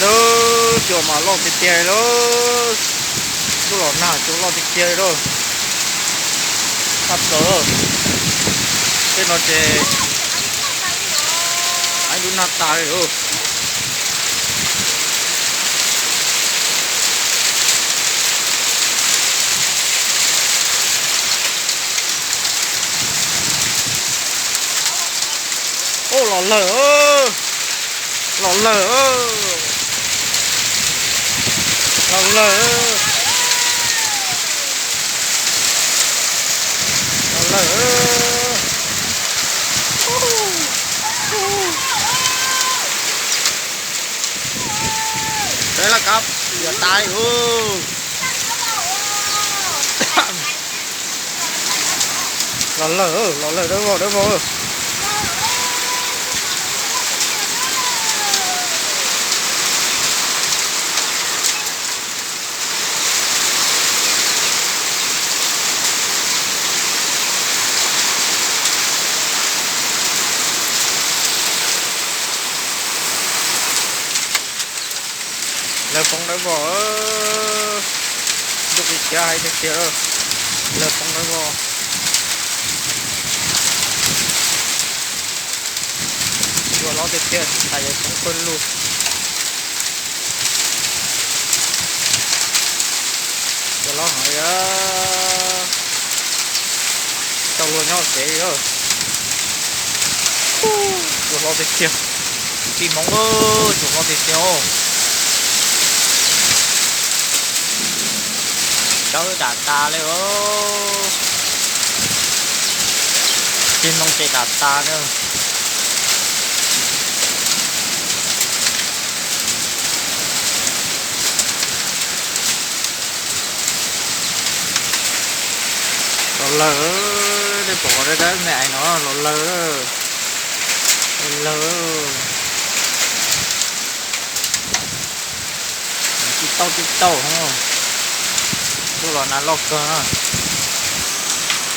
Cua mas loj tiag tiag li lauj. Ntuj los nag cua loj tiag tiag li lauj. Tshaj plaws lauj. Tej no ces ib lub nag tas li lauj. Ub, los lawg, los lawg, los lawg, los lawg. Sawv daws, kab yuav tas li lauj. Los lawg, los lawg, dawb vog dawb vog. Lawg poob dawb vog. Ntuj qhib qhiav heev tiag tiag. Lawg poob dawb vog. Cua loj tiag tiag, tsis tas yuav poob pawg lug. Cua loj heev li. Tau luag nyob tsev li. Cua loj tiag tiag. Kwv tij Hmoob, cua loj tiag tiag. Tsawb dam tas li os. Tib hnub ces dam tas li. Los lawg, nej pom qhov dawb dawb me ais no, los lawg, los lawg. Tsis tau tsis tau. Ntuj los nag loj kawg na.